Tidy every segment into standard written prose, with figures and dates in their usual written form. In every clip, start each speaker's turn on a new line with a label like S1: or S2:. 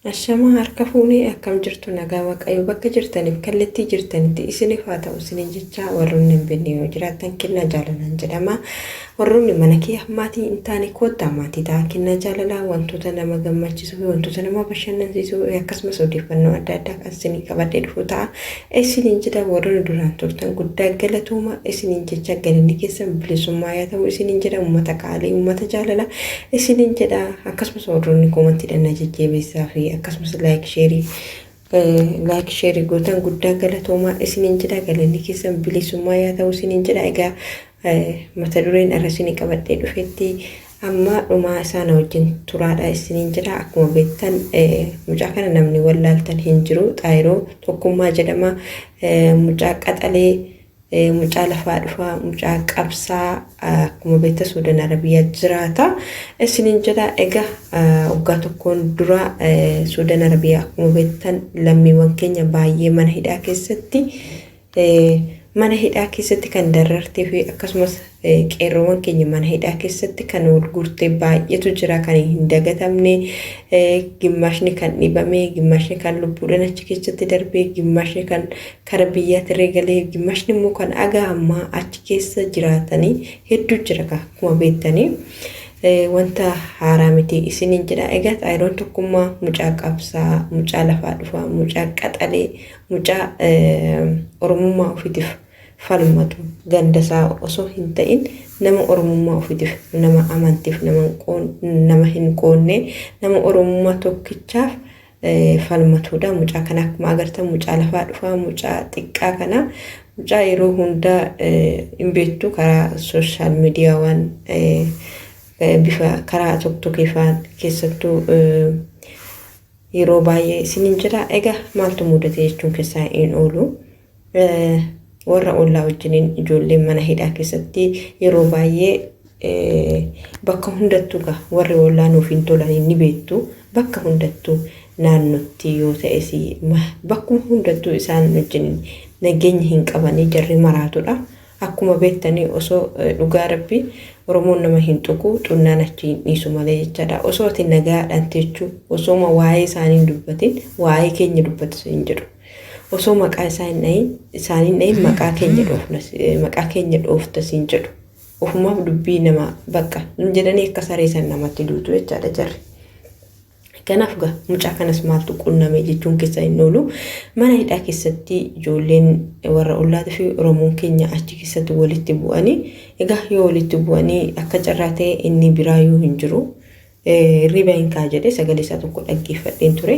S1: Ashamaa harka fuunee akkam jirtu nagaa Waaqayyo bakka jirtaniif kallattii jirtanitti isiniif haa ta'u isiniin jecha warroonni hin beekne yoo jiraattan kennaa jaalalaan jedhama. Warroonni mana kee maatii hin taane koottaa maatii ta'a. Kennaa jaalalaa wantoota nama gammachiisuu fi wantoota nama bashannansiisuu akkasumas odeeffannoo adda addaa kan isinii qabadhee dhufu ta'a. Isiniin jedha warroonni duraan turtan guddaa galatooma isiniin jecha galanni keessan bilisummaa yaa ta'u isiniin jedha uummata qaalii uummata jaalala isiniin jedha akkasumas warroonni koomantiidhaan na jajjabeessaa fi akkasumas laayik sheerii laayik sheerii gootan guddaa galatoomaa isiniin jedha galanni keessan bilisummaa yaa ta'u isiniin jedha egaa mata dureen irra isinii qabadhee dhufetti amma dhumaa isaa na wajjin turaadha isiniin jedha akkuma beektan mucaa kana namni wallaaltan hin jiru xaayiroo tokkummaa jedhama mucaa qaxalee mucaa lafaa dhufaa mucaa qabsaa akkuma beektan Suudan Arabiyaa jiraata isiniin jedha egaa waggaa tokkoon dura Suudan Arabiyaa akkuma beektan lammiiwwan keenya baay'ee mana hidhaa keessatti mana hidhaa keessatti kan darartee fi akkasumas qeerroowwan keenya mana hidhaa keessatti kan wal guurtee baay'eetu jira kan hin dagatamne gimmaashni kan dhibame gimmaashni kan lubbuudhaan achi keessatti darbee gimmaashni kan kara biyyaatti irra galee gimmaashni immoo kan aga ammaa achi keessa jiraatanii hedduu jira akkuma beektanii. Wanta haaraa miti isiniin jedha. Egaa xaayiroon tokkummaa mucaa qabsaa, mucaa lafaa dhufaa, mucaa qaxalee, mucaa Oromummaa ofiitiif falmatu gandasaa osoo hin ta'in nama Oromummaa ofiitiif nama amantiif nama hin qoonne nama Oromummaa tokkichaaf falmatuudha. Mucaa kana akkuma agartan mucaa lafaa dhufaa mucaa xiqqaa kana mucaa yeroo hundaa hin beektu karaa sooshaal miidiyaa waan bifa karaa tokkokkee fa'aa keessattuu yeroo baay'ee isiniin jira. Egaa maaltu mudate jechuun keessaa hin oolu. Warra ollaa wajjiniin ijoolleen mana hidhaa keessatti yeroo baay'ee bakka hundattuu gaa warri ollaa nuuf hin tolan ni beektu. Bakka hundattuu naannotti yoo ta'es bakkuma hundattuu isaan wajjin nageenya hin qabanii jarri maraatudha. Akkuma beektanii osoo dhugaa rabbi Oromoon nama hin tuqu xunnaan achi hin dhiisu malee jechaadha. Osoo ati nagaadhaan teechuu osooma waa'ee isaanii hin dubbatin waa'ee keenya dubbatu hin jedhu. Osoo maqaa isaa hin dhahin isaanii hin dhahin maqaa keenya dhoofna maqaa keenya dhoofta siin jedhu. Ofumaaf dubbii nama bakka jedhanii akka saree san namatti duutu jechaadha jarri. Kanaaf gaa mucaa kanas maaltu qunname jechuun keessa hin oolu. Mana hidhaa keessatti ijoolleen warra ollaatii fi Oromoon keenya achi keessatti walitti bu'anii egaa yoo walitti bu'anii akka carraa ta'e inni biraayyuu hin jiru. Hirriba hin kaa jedhee sagalee isaa tokko dhaggeeffadheen ture.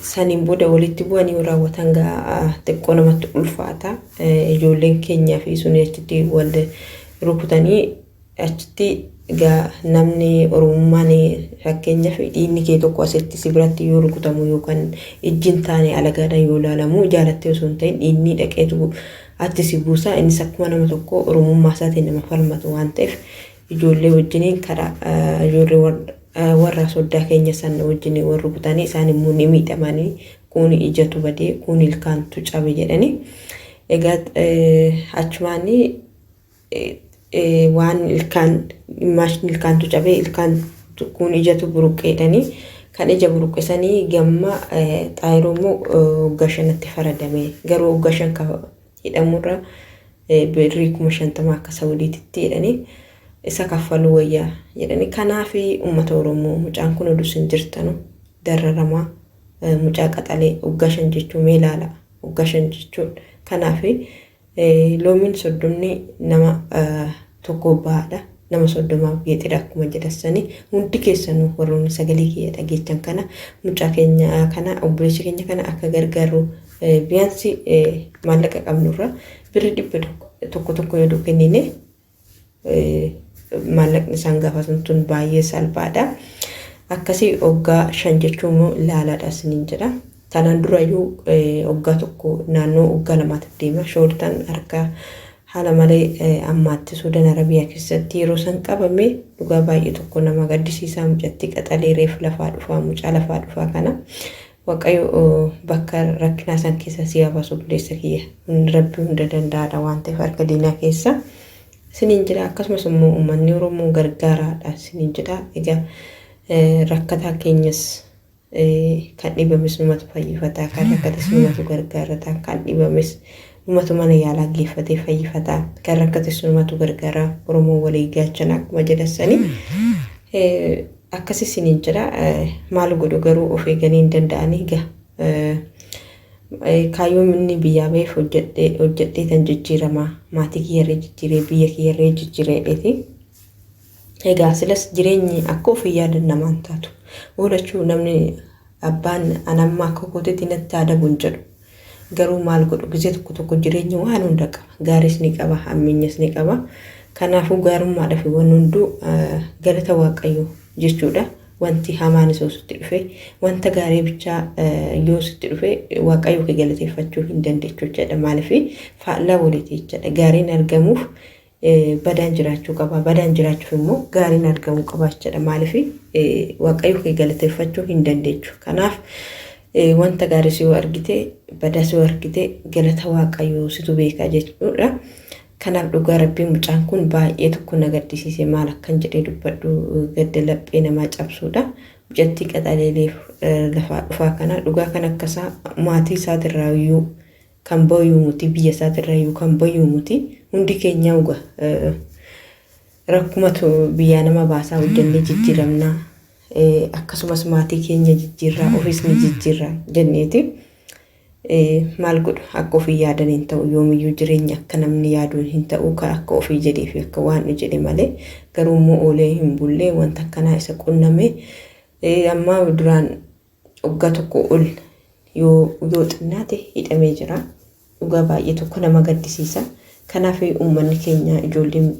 S1: Saniin booda walitti bu'anii yoo raawwatan gaa xiqqoo namatti ulfaata. Ijoolleen keenyaa fi sun achitti wal rukutanii achitti egaa namni Oromummaan fakkeenyaaf dhiigni kee tokko asitti si biratti yoo rukutamu yookaan ijji hin taane alagaadhaan yoo ilaalamu jaalattee osoo hin ta'in dhiigni dhaqeetu atti si buusa. Innis akkuma nama tokko Oromummaa isaatiin nama falmatu waan ta'eef ijoollee wajjiniin karaa ijoollee warra soddaa keenya san wajjiniin wal rukutanii isaan immoo ni miidhamanii kuun ijatu badee kuun ilkaantu cabe jedhanii egaa achumaanii waan ilkaan maashni ilkaantu cabee ilkaan kun ijatu buruqqeedhanii kan ija buruqqisanii gamma xaayiroo immoo waggaa shanatti faradame garuu waggaa shan ka hidhamurra birrii 50,000 akka Saudiititti jedhanii isa kaffaluu wayyaa jedhanii kanaaf uummata Oromoo mucaan kun oduu isin jirtanu dararamaa mucaa qaxalee waggaa shan jechuun mee ilaala waggaa shan jechuun kanaaf Loomiin soddomni nama tokko ba'aadha. Nama soddomaaf geexidha akkuma jedhassani. Hundi keessanuu warroonni sagalee kiyya dhageechan kana mucaa keenya kana obboleessa keenya kana akka gargaarru biyaansi maallaqa qabnurra birri dhibba tokko tokko yoo kennine maallaqni isaan gaafatan tun baay'ee salphaadha. Akkasii waggaa shan jechuun immoo ilaalaadha isiniin jedha. Tanaan durayyuu waggaa tokko naannoo waggaa lamaatiif deema. Shoortaan harka haala malee ammaatti Suudan Arabiyaa keessatti yeroo san qabame dhugaa baay'ee tokko nama gaddisiisaa mucattii qaxalee reef lafaa dhufaa mucaa lafaa dhufaa kana. Waaqayyo bakka rakkinaa san keessa si haa baasu obboleessa kiyya. Rabbi hunda danda'aadha waan ta'eef harka diinaa keessa. Isiniin jedha akkasumas immoo uummanni Oromoo gargaaraadha isiniin jedha. Egaa rakkataa keenyas Kan dhibames numatu fayyifata, kan rakkates numatu gargaarata, kan dhibames numatu mana yaalaa geeffatee fayyifata, kan rakkates numatu gargaara. Oromoon walii gaachana akkuma jedhasanii. Akkas isiniin jedha. Maal godhu garuu of eeganii hin danda'anii egaa. Kaayyoon inni biyyaa ba'eef hojjedhee tan jijjiiramaa maatii kiyyarree jijjiiree biyya kiyyarree jijjiireedheeti. Egaa silas jireenyi akka ofii yaadan namaan taatu. Oolachuu namni abbaan anamma akka kootitti natti adabu hin jedhu. Garuu maal godhu gizee tokko tokko jireenyi waan hunda qaba. Gaariis ni qaba, hammeenyas ni qaba. Kanaafuu gaarummaadhaaf wanni hunduu galata Waaqayyoo jechuudha. Wanti hamaanis yoo sitti dhufe, wanta gaarii bichaa yoo sitti dhufe Waaqayyo kee galateeffachuu hin dandeechu jechaadha. Maaliif faallaa waliiti jechaadha. Gaariin argamuuf badaan jiraachuu qaba. Badaan jiraachuuf immoo gaariin argamuu qaba jechaadha. Maaliif Waaqayyo kee galateeffachuu hin dandeechu. Kanaaf wanta gaariis yoo argite, badaas yoo argite galata Waaqayyoo situ beeka jechuudha. Kanaaf dhugaa rabbii mucaan kun baay'ee tokko na gaddisiise maal akkan jedhee dubbadhu gadda laphee namaa cabsuudha. Mucattii qaxaleelee lafaa dhufaa kana dhugaa kan akkasaa maatii isaatirraa iyyuu kan boyuu muti biyya isaatirraa iyyuu kan boyuu muti hundi keenyaa uga rakkumatu biyyaa nama baasaa hojjennee jijjiiramnaa akkasumas maatii keenya jijjiirraa ofiis ni jijjiirra jenneeti. Maal godhu akka ofii yaadan hin ta'u yoomiyyuu jireenya akka namni yaadu hin ta'u kan akka ofii jedhee fi akka waan jedhe malee garuu immoo oolee hin bullee wanta akkanaa isa qunname amma duraan waggaa tokko ol yoo xinnaate hidhamee jira. Dhugaa baay'ee tokko nama gaddisiisa. Kanaaf uummanni keenya ijoolleen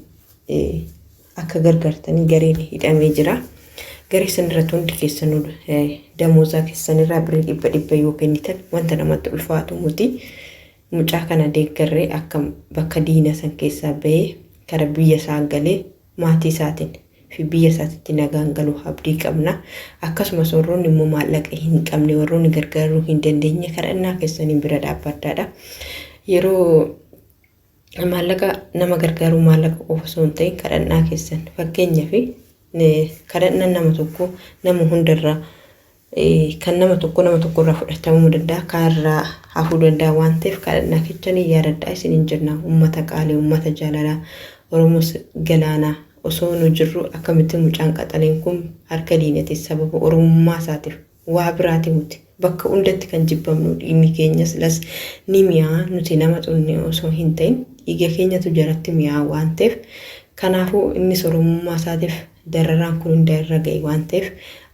S1: akka gargaartanii gareen hidhamee jira. Garee sanirratti hundi keessanuu damoozaa keessanirraa birrii dhibba dhibba yoo kennitan wanta namatti ulfaatu muti. Mucaa kana deeggarree akka bakka diina san keessaa bahee kara biyya isaa galee maatii isaatiin fi biyya isaatitti nagaan galu abdii qabna. Akkasumas warroonni immoo maallaqa hin qabne warroonni gargaaruu hin dandeenye kadhannaa keessaniin bira dhaabbadhaadha. Yeroo maallaqa nama gargaaruu maallaqa qofa osoo hin ta'in kadhannaa keessan fakkeenyaaf kadhannaan nama tokko nama hundarraa kan nama tokko nama tokkorraa fudhatamuu danda'a kaanirraa hafuu danda'a waan ta'eef kadhannaa keessanii yaadadhaa isiniin jenna uummata qaalii uummata jaalalaa Oromoos galaanaa osoo nu jirru akkamitti mucaan qaxaleen kun harka diinati sababa oromummaa isaatiif waa biraati miti bakka hundatti kan jibbamnu dhiigni keenya silas ni mi'aa nuti nama xunne osoo hin ta'in dhiiga keenyatu jaratti mi'aa waan ta'eef kanaafuu innis oromummaa isaatiif dararaan kun hunda irra ga'e waan ta'eef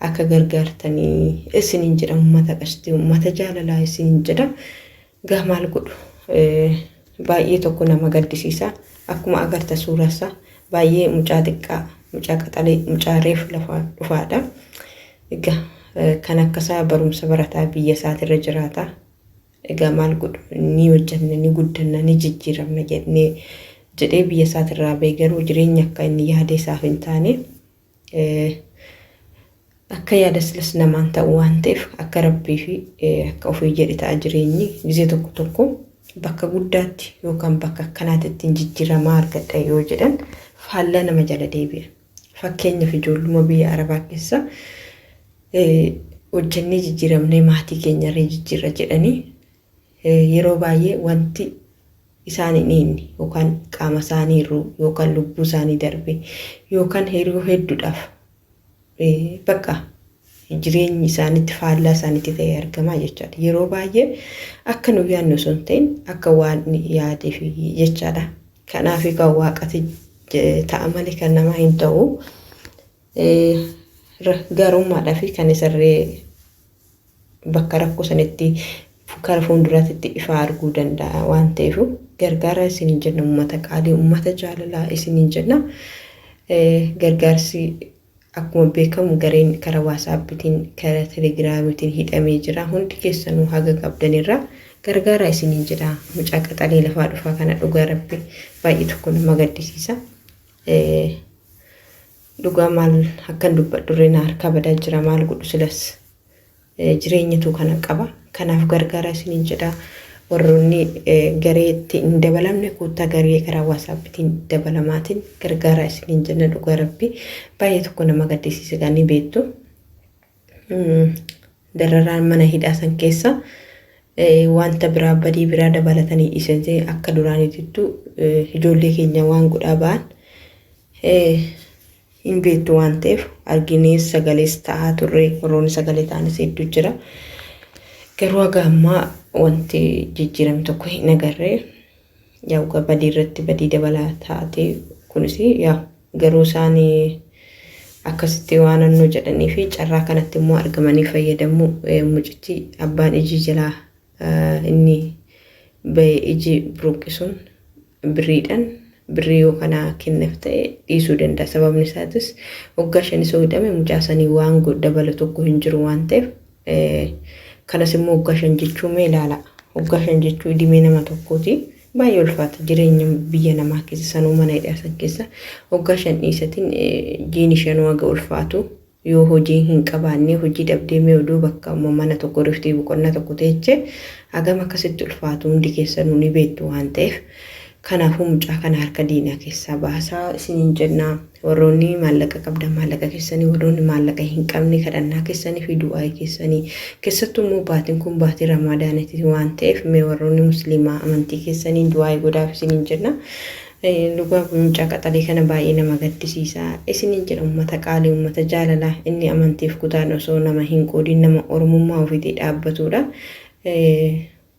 S1: akka gargaartanii isiniin jedha uummata qashtii uummata jaalalaa isiniin jedha gaa maal godhu baay'ee tokko nama gaddisiisa akkuma agarta suuraasaa baay'ee mucaa xiqqaa mucaa qaxalee mucaa reef lafaa dhufaadha. Egaa kan akkasaa barumsa barataa biyya isaatirra jiraata. Egaa maal godhu ni hojjanna ni guddanna ni jijjiiramna jennee jedhee biyya isaatirraa ba'e garuu jireenya akka inni yaada isaaf hin taane akka yaada silas namaan ta'u waan ta'eef akka rabbii fi akka ofii jedhe ta'a jireenyi gizee tokko tokko bakka guddaatti yookaan bakka akkanaatti ittiin jijjiiramaa argadha yoo jedhan faallaa nama jala deebi'a. Fakkeenyaaf ijoolluma biyya Arabaa keessa hojjennee jijjiiramnee maatii keenyarree jijjiirra jedhanii yeroo baay'ee wanti isaan hin eegne yookaan qaama isaanii irruu yookaan lubbuu isaanii darbe yookaan yeroo hedduudhaaf bakka jireenyi isaanitti faallaa isaanitti ta'ee argamaa jechaadha. Yeroo baay'ee akka nu yaadnu osoo hin ta'in akka waan yaadeef jechaadha. Kanaaf kan waaqati ta'a malee kan namaa hin ta'u. Gaarummaadhaa fi kan isarree bakka rakkoo sanitti kara fuulduraatti ifa arguu danda'a waan ta'eef gargaara isiniin jenna uummata qaalii uummata jaalalaa isiniin jenna. Gargaarsi akkuma beekamu gareen karaa waasaappiitiin karaa telegiraamiitiin hidhamee jira. Hundi keessanuu haga qabdanirraa gargaara isiniin jedha. Mucaa qaxalee lafaa dhufaa kana dhugaa rabbi baay'ee tokko nama gaddisiisa. Dhugaa maal akkan dubbadhurree na harkaa badaa jira maal godhu silas jireenyatu kana qaba. Kanaaf gargaara isiniin jedha. Warroonni gareetti hin dabalamne koottaa garee karaa waasaappiitiin dabalamaatiin gargaara isiniin jenna dhugaa rabbi baay'ee tokko nama gaddisiisa kan ni beektu. Dararaan mana hidhaa san keessa wanta biraa badii biraa dabalatanii dhiisanii akka duraaniitittu ijoollee keenya waan godhaa ba'an hin beektu waan ta'eef arginees sagalees ta'aa turre warroonni sagalee ta'anis hedduu jira. Garuu haga ammaa wanti jijjiirame tokko hin agarre. Yaa badii irratti badii dabalaa taate kunis yaa garuu isaan akkasitti waan annoo jedhanii fi carraa kanatti immoo argamanii fayyadamu mucichi abbaan iji jalaa inni bahee iji buruqqisuun birriidhaan birrii yoo kana kenneef ta'e dhiisuu danda'a. Sababni isaatis waggaa shanis yoo hidhame mucaa sanii waan dabalu tokko hin jiru waan ta'eef kanas immoo waggaa 5 jechuu mee ilaala. Waggaa 5 jechuu idimee nama tokkooti. Baay'ee ulfaata jireenya biyya namaa keessa sanuu mana hidhaa san keessa waggaa 5 dhiisatiin jiini shanuu haga ulfaatu yoo hojii hin qabaanne hojii dhabdee mee oduu bakka mana tokko riftii boqonnaa tokko teeche hagam akkasitti ulfaatu hundi keessanuu ni beektu waan ta'eef kanaafuu mucaa kana harka diinaa keessaa baasaa isiniin jenna. Warroonni maallaqa qabdan maallaqa keessanii, warroonni maallaqa hin qabne kadhannaa keessanii fi du'aa'ii keessanii, keessattuu immoo baatiin kun baatii Ramaadaaniiti waan ta'eef mee warroonni musliimaa amantii keessanii du'aa'ii godhaaf isiniin jenna. Dhugaa mucaa qaxalee kana baay'ee nama gaddisiisa. Isiniin jedha uummata qaalii, uummata jaalalaa inni amantiif kutaan osoo nama hin qoodin nama Oromummaa ofiitii dhaabbatudha.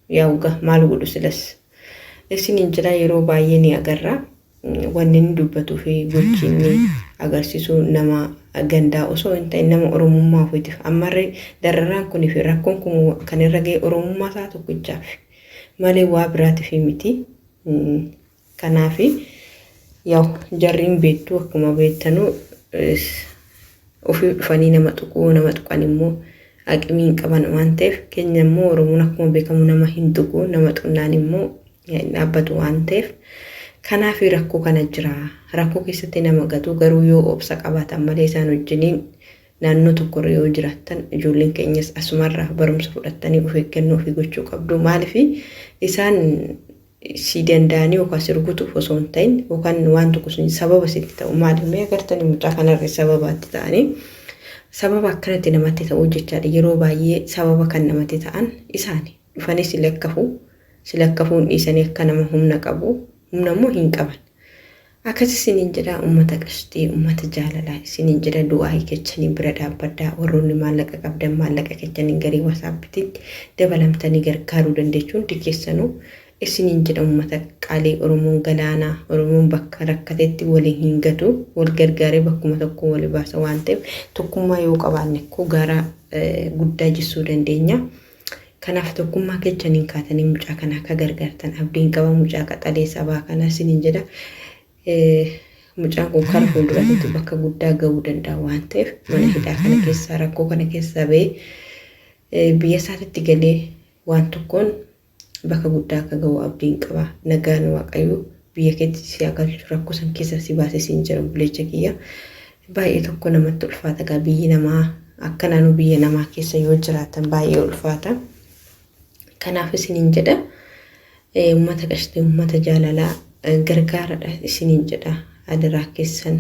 S1: Yaa'uga maal godhu silas. Isiniin jedha yeroo baay'ee ni agarra. Wanni inni dubbatuu fi gochi inni agarsiisu nama gandaa osoo hin ta'in nama Oromummaa ofiitiif. Ammarree dararaan kunii fi rakkoon kun kan irra ga'e Oromummaa isaa tokkichaaf malee waa biraatiif miti. Kanaaf yaa'u jarri hin beektu akkuma beektanu ofii dhufanii nama tuquu nama tuqan immoo aqimii hin qaban waan ta'eef keenya immoo Oromoon akkuma beekamu nama hin tuqu nama xunnaan immoo hin dhaabbatu waan ta'eef kanaaf rakkoo kana jira. Rakkoo keessatti nama gatu garuu yoo obsa qabaatan malee isaan wajjiniin naannoo tokkorra yoo jiraattan ijoolleen keenyas asumarraa barumsa fudhattanii of eeggannoo ofii gochuu qabdu. Maaliif isaan si danda'anii yookaan si rukutuuf osoo hin ta'in yookaan waan tokko sun sababa sitti ta'u maaliif mee agartanii mucaa kanarra sababaatti ta'anii sababa akkanatti namatti ta'uu jechaadha. Yeroo baay'ee sababa kan namatti ta'an isaani dhufanii si lakkafu si lakkafuun dhiisanii akka nama humna qabu humna immoo hin qaban. Akkas isiniin jedha uummata qashtii, uummata jaalalaa isiniin jedha du'aa'ii kechanii bira dhaabbadhaa warroonni maallaqa qabdan maallaqa kechaniin garii wasaappitti dabalamtanii gargaaruu dandeechu hundi keessanuu isiniin jedha uummata qaalii Oromoon galaanaa Oromoon bakka rakkatetti waliin hin gatu wal gargaaree bakkuma tokko wal baasa waan ta'eef tokkummaa yoo qabaanne koo gara guddaa jissuu dandeenya. Kanaaf tokkummaa kechaniin kaatanii mucaa kana akka gargaartan abdiin qaba mucaa qaxalee sabaa kana isiniin jedha. Mucaan kun kara fuulduraatti bakka guddaa ga'uu danda'a waan ta'eef mana hidhaa kana keessaa rakkoo kana keessaa ba'ee biyya isaatitti galee waan tokkoon bakka guddaa akka ga'u abdiin qaba. Nagaan Waaqayyo biyya keetti si haa galchu rakkoo san keessaa si baase siin jedha obboleecha kiyya. Baay'ee tokko namatti ulfaata gaa biyyi namaa akka naannoo biyya namaa keessa yoo jiraatan baay'ee ulfaata. Kanaaf isiniin jedha uummata qashtii uummata jaalalaa gargaaradha isiniin jedha adaraa keessan.